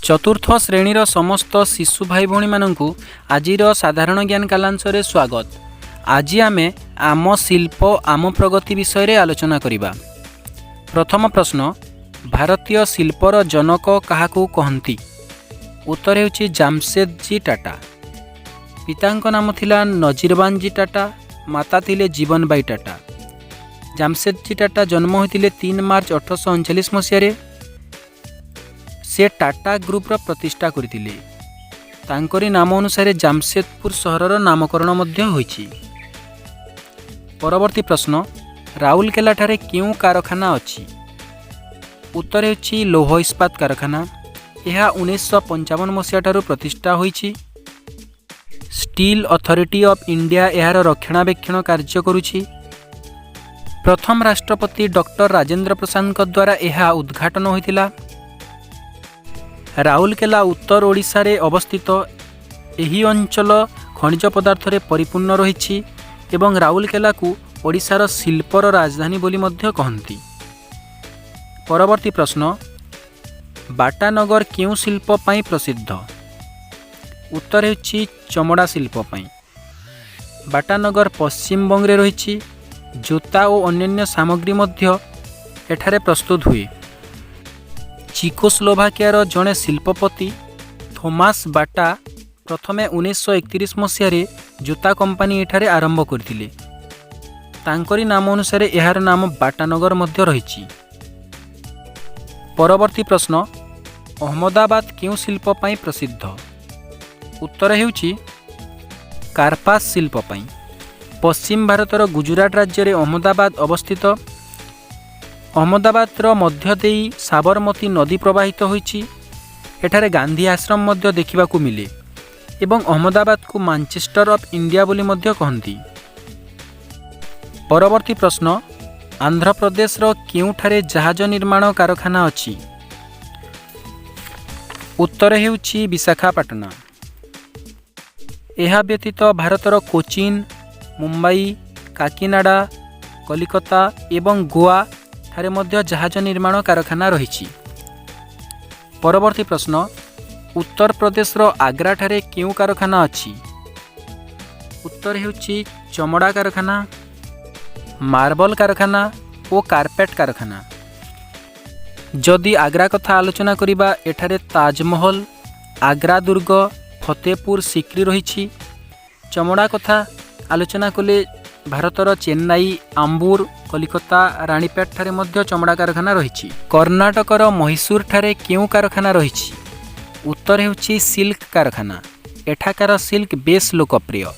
ଚତୁର୍ଥ ଶ୍ରେଣୀର ସମସ୍ତ ଶିଶୁ ଭାଇ ଭଉଣୀମାନଙ୍କୁ ଆଜିର ସାଧାରଣ ଜ୍ଞାନ କାଲାଂଶରେ ସ୍ୱାଗତ। ଆଜି ଆମେ ଆମ ଶିଳ୍ପ ଆମ ପ୍ରଗତି ବିଷୟରେ ଆଲୋଚନା କରିବା। ପ୍ରଥମ ପ୍ରଶ୍ନ, ଭାରତୀୟ ଶିଳ୍ପର ଜନକ କାହାକୁ କହନ୍ତି? ଉତ୍ତର ହେଉଛି ଜାମସେଦଜୀ ଟାଟା। ପିତାଙ୍କ ନାମ ଥିଲା ନଜିରବାନଜୀ ଟାଟା, ମାତା ଥିଲେ ଜୀବନବାଇ ଟାଟା। ଜାମସେଦଜୀ ଟାଟା ଜନ୍ମ ହୋଇଥିଲେ 3 ମାର୍ଚ୍ଚ 1839 ମସିହାରେ। ସେ ଟାଟା ଗ୍ରୁପର ପ୍ରତିଷ୍ଠା କରିଥିଲେ। ତାଙ୍କରି ନାମ ଅନୁସାରେ ଜାମସେଦପୁର ସହରର ନାମକରଣ ମଧ୍ୟ ହୋଇଛି। ପରବର୍ତ୍ତୀ ପ୍ରଶ୍ନ, ରାଉରକେଲାଠାରେ କେଉଁ କାରଖାନା ଅଛି? ଉତ୍ତର ହେଉଛି ଲୌହ ଇସ୍ପାତ କାରଖାନା। ଏହା 1955 ମସିହାଠାରୁ ପ୍ରତିଷ୍ଠା ହୋଇଛି। ଷ୍ଟିଲ୍ ଅଥରିଟି ଅଫ୍ ଇଣ୍ଡିଆ ଏହାର ରକ୍ଷଣାବେକ୍ଷଣ କାର୍ଯ୍ୟ କରୁଛି। ପ୍ରଥମ ରାଷ୍ଟ୍ରପତି ଡକ୍ଟର ରାଜେନ୍ଦ୍ର ପ୍ରସାଦଙ୍କ ଦ୍ୱାରା ଏହା ଉଦ୍ଘାଟନ ହୋଇଥିଲା। ରାଉରକେଲା ଉତ୍ତର ଓଡ଼ିଶାରେ ଅବସ୍ଥିତ। ଏହି ଅଞ୍ଚଳ ଖଣିଜ ପଦାର୍ଥରେ ପରିପୂର୍ଣ୍ଣ ରହିଛି ଏବଂ ରାଉରକେଲାକୁ ଓଡ଼ିଶାର ଶିଳ୍ପର ରାଜଧାନୀ ବୋଲି ମଧ୍ୟ କହନ୍ତି। ପରବର୍ତ୍ତୀ ପ୍ରଶ୍ନ, ବାଟାନଗର କେଉଁ ଶିଳ୍ପ ପାଇଁ ପ୍ରସିଦ୍ଧ? ଉତ୍ତର ହେଉଛି ଚମଡ଼ା ଶିଳ୍ପ ପାଇଁ। ବାଟାନଗର ପଶ୍ଚିମବଙ୍ଗରେ ରହିଛି। ଜୋତା ଓ ଅନ୍ୟାନ୍ୟ ସାମଗ୍ରୀ ମଧ୍ୟ ଏଠାରେ ପ୍ରସ୍ତୁତ ହୁଏ। ଚିକୋସ୍ଲୋଭାକିଆର ଜଣେ ଶିଳ୍ପପତି ଥୋମାସ ବାଟା ପ୍ରଥମେ 1931 ମସିହାରେ ଜୋତା କମ୍ପାନୀ ଏଠାରେ ଆରମ୍ଭ କରିଥିଲେ। ତାଙ୍କରି ନାମ ଅନୁସାରେ ଏହାର ନାମ ବାଟାନଗର ମଧ୍ୟ ରହିଛି। ପରବର୍ତ୍ତୀ ପ୍ରଶ୍ନ, ଅହମ୍ମଦାବାଦ କେଉଁ ଶିଳ୍ପ ପାଇଁ ପ୍ରସିଦ୍ଧ? ଉତ୍ତର ହେଉଛି କାର୍ପାସ ଶିଳ୍ପ ପାଇଁ। ପଶ୍ଚିମ ଭାରତର ଗୁଜୁରାଟ ରାଜ୍ୟରେ ଅହମ୍ମଦାବାଦ ଅବସ୍ଥିତ। ଅହମ୍ମଦାବାଦର ମଧ୍ୟ ଦେଇ ସାବରମତୀ ନଦୀ ପ୍ରବାହିତ ହୋଇଛି। ଏଠାରେ ଗାନ୍ଧୀ ଆଶ୍ରମ ମଧ୍ୟ ଦେଖିବାକୁ ମିଳେ ଏବଂ ଅହମ୍ମଦାବାଦକୁ ମାଞ୍ଚେଷ୍ଟର ଅଫ୍ ଇଣ୍ଡିଆ ବୋଲି ମଧ୍ୟ କହନ୍ତି। ପରବର୍ତ୍ତୀ ପ୍ରଶ୍ନ, ଆନ୍ଧ୍ରପ୍ରଦେଶର କେଉଁଠାରେ ଜାହାଜ ନିର୍ମାଣ କାରଖାନା ଅଛି? ଉତ୍ତର ହେଉଛି ବିଶାଖାପାଟଣା। ଏହା ବ୍ୟତୀତ ଭାରତର କୋଚିନ୍, ମୁମ୍ବାଇ, କାକିନାଡ଼ା, କଲିକତା ଏବଂ ଗୋଆ ଠାରେ ମଧ୍ୟ ଜାହାଜ ନିର୍ମାଣ କାରଖାନା ରହିଛି। ପରବର୍ତ୍ତୀ ପ୍ରଶ୍ନ, ଉତ୍ତରପ୍ରଦେଶର ଆଗ୍ରାଠାରେ କେଉଁ କାରଖାନା ଅଛି? ଉତ୍ତର ହେଉଛି ଚମଡ଼ା କାରଖାନା, ମାର୍ବଲ କାରଖାନା ଓ କାର୍ପେଟ କାରଖାନା। ଯଦି ଆଗ୍ରା କଥା ଆଲୋଚନା କରିବା, ଏଠାରେ ତାଜମହଲ, ଆଗ୍ରା ଦୁର୍ଗ, ଫତେପୁର ସିକ୍ରି ରହିଛି। ଚମଡ଼ା କଥା ଆଲୋଚନା କଲେ ଭାରତର ଚେନ୍ନାଇ, ଆମ୍ବୁର, କଲିକତା, ରାଣୀପେଟ ଠାରେ ମଧ୍ୟ ଚମଡ଼ା କାରଖାନା ରହିଛି। କର୍ଣ୍ଣାଟକର ମହୀଶୂରଠାରେ କେଉଁ କାରଖାନା ରହିଛି? ଉତ୍ତର ହେଉଛି ସିଲ୍କ କାରଖାନା। ଏଠାକାର ସିଲ୍କ ବେଶ୍ ଲୋକପ୍ରିୟ।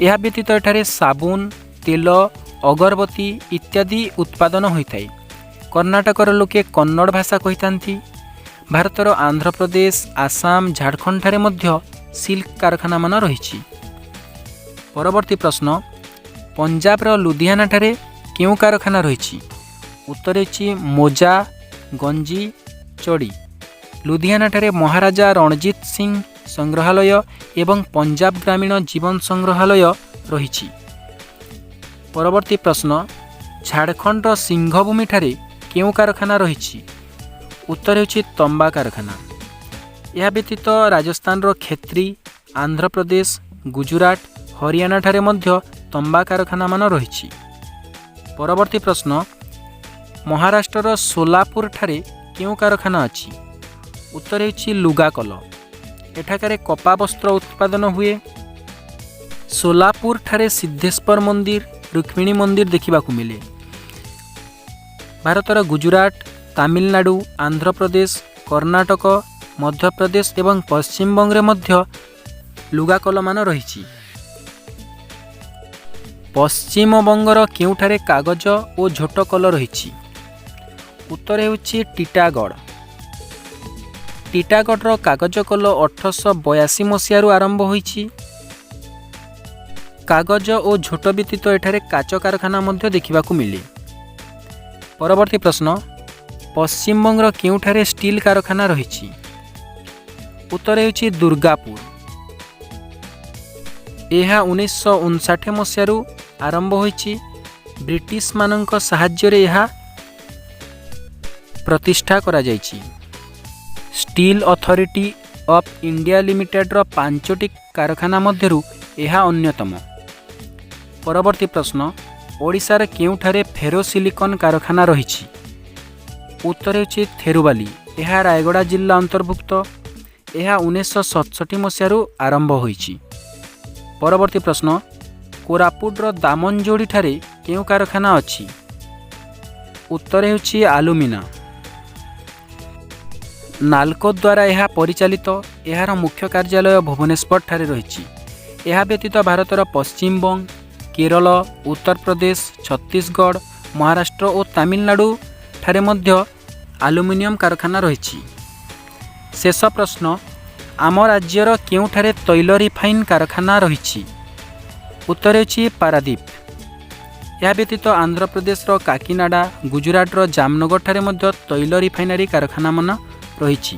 ଏହା ବ୍ୟତୀତ ଏଠାରେ ସାବୁନ, ତେଲ, ଅଗରବତୀ ଇତ୍ୟାଦି ଉତ୍ପାଦନ ହୋଇଥାଏ। କର୍ଣ୍ଣାଟକର ଲୋକେ କନ୍ନଡ଼ ଭାଷା କହିଥାନ୍ତି। ଭାରତର ଆନ୍ଧ୍ରପ୍ରଦେଶ, ଆସାମ, ଝାଡ଼ଖଣ୍ଡଠାରେ ମଧ୍ୟ ସିଲ୍କ କାରଖାନାମାନ ରହିଛି। ପରବର୍ତ୍ତୀ ପ୍ରଶ୍ନ, ପଞ୍ଜାବର ଲୁଧିଆନାଠାରେ କେଉଁ କାରଖାନା ରହିଛି? ଉତ୍ତର ହେଉଛି ମୋଜା, ଗଞ୍ଜି, ଚଡ଼ି। ଲୁଧିଆନାଠାରେ ମହାରାଜା ରଣଜିତ ସିଂ ସଂଗ୍ରହାଳୟ ଏବଂ ପଞ୍ଜାବ ଗ୍ରାମୀଣ ଜୀବନ ସଂଗ୍ରହାଳୟ ରହିଛି। ପରବର୍ତ୍ତୀ ପ୍ରଶ୍ନ, ଝାଡ଼ଖଣ୍ଡର ସିଂହଭୂମିଠାରେ କେଉଁ କାରଖାନା ରହିଛି? ଉତ୍ତର ହେଉଛି ତମ୍ବା କାରଖାନା। ଏହା ବ୍ୟତୀତ ରାଜସ୍ଥାନର ଖେତ୍ରୀ, ଆନ୍ଧ୍ରପ୍ରଦେଶ, ଗୁଜୁରାଟ, ହରିୟାଣାଠାରେ ମଧ୍ୟ ତମ୍ବା କାରଖାନାମାନ ରହିଛି। ପରବର୍ତ୍ତୀ ପ୍ରଶ୍ନ, ମହାରାଷ୍ଟ୍ରର ସୋଲାପୁରଠାରେ କେଉଁ କାରଖାନା ଅଛି? ଉତ୍ତର ହେଉଛି ଲୁଗା କଲ। ଏଠାକାରେ କପା ବସ୍ତ୍ର ଉତ୍ପାଦନ ହୁଏ। ସୋଲାପୁରଠାରେ ସିଦ୍ଧେଶ୍ୱର ମନ୍ଦିର, ରୁକ୍ମିଣୀ ମନ୍ଦିର ଦେଖିବାକୁ ମିଳେ। ଭାରତର ଗୁଜୁରାଟ, ତାମିଲନାଡ଼ୁ, ଆନ୍ଧ୍ରପ୍ରଦେଶ, କର୍ଣ୍ଣାଟକ, ମଧ୍ୟପ୍ରଦେଶ ଏବଂ ପଶ୍ଚିମବଙ୍ଗରେ ମଧ୍ୟ ଲୁଗା କଲମାନ ରହିଛି। ପଶ୍ଚିମବଙ୍ଗର କେଉଁଠାରେ କାଗଜ ଓ ଝୋଟ କଲ ରହିଛି? ଉତ୍ତର ହେଉଛି ଟିଟାଗଡ଼। ଟିଟାଗଡ଼ର କାଗଜ କଲ 1882 ମସିହାରୁ ଆରମ୍ଭ ହୋଇଛି। କାଗଜ ଓ ଝୋଟ ବ୍ୟତୀତ ଏଠାରେ କାଚ କାରଖାନା ମଧ୍ୟ ଦେଖିବାକୁ ମିଳେ। ପରବର୍ତ୍ତୀ ପ୍ରଶ୍ନ, ପଶ୍ଚିମବଙ୍ଗର କେଉଁଠାରେ ଷ୍ଟିଲ୍ କାରଖାନା ରହିଛି? ଉତ୍ତର ହେଉଛି ଦୁର୍ଗାପୁର। ଏହା 1959 ମସିହାରୁ ଆରମ୍ଭ ହୋଇଛି। ବ୍ରିଟିଶମାନଙ୍କ ସାହାଯ୍ୟରେ ଏହା ପ୍ରତିଷ୍ଠା କରାଯାଇଛି। ଷ୍ଟିଲ୍ ଅଥରିଟି ଅଫ୍ ଇଣ୍ଡିଆ ଲିମିଟେଡ୍ର ପାଞ୍ଚଟି କାରଖାନା ମଧ୍ୟରୁ ଏହା ଅନ୍ୟତମ। ପରବର୍ତ୍ତୀ ପ୍ରଶ୍ନ, ଓଡ଼ିଶାର କେଉଁଠାରେ ଫେରୋସିଲିକନ୍ କାରଖାନା ରହିଛି? ଉତ୍ତର ହେଉଛି ଥେରୁବାଲି। ଏହା ରାୟଗଡ଼ା ଜିଲ୍ଲା ଅନ୍ତର୍ଭୁକ୍ତ। ଏହା 1967 ମସିହାରୁ ଆରମ୍ଭ ହୋଇଛି। ପରବର୍ତ୍ତୀ ପ୍ରଶ୍ନ, କୋରାପୁଟର ଦାମନଯୋଡ଼ିଠାରେ କେଉଁ କାରଖାନା ଅଛି? ଉତ୍ତର ହେଉଛି ଆଲୁମିନା। ନାଲକୋ ଦ୍ୱାରା ଏହା ପରିଚାଳିତ। ଏହାର ମୁଖ୍ୟ କାର୍ଯ୍ୟାଳୟ ଭୁବନେଶ୍ୱରଠାରେ ରହିଛି। ଏହା ବ୍ୟତୀତ ଭାରତର ପଶ୍ଚିମବଙ୍ଗ, କେରଳ, ଉତ୍ତରପ୍ରଦେଶ, ଛତିଶଗଡ଼, ମହାରାଷ୍ଟ୍ର ଓ ତାମିଲନାଡ଼ୁ ଠାରେ ମଧ୍ୟ ଆଲୁମିନିୟମ କାରଖାନା ରହିଛି। ଶେଷ ପ୍ରଶ୍ନ, ଆମ ରାଜ୍ୟର କେଉଁଠାରେ ତୈଳ ରିଫାଇନ୍ କାରଖାନା ରହିଛି? ଉତ୍ତର ହେଉଛି ପାରାଦୀପ। ଏହା ବ୍ୟତୀତ ଆନ୍ଧ୍ରପ୍ରଦେଶର କାକିନାଡ଼ା, ଗୁଜୁରାଟର ଜାମନଗରଠାରେ ମଧ୍ୟ ତୈଳ ରିଫାଇନାରୀ କାରଖାନାମାନ ରହିଛି।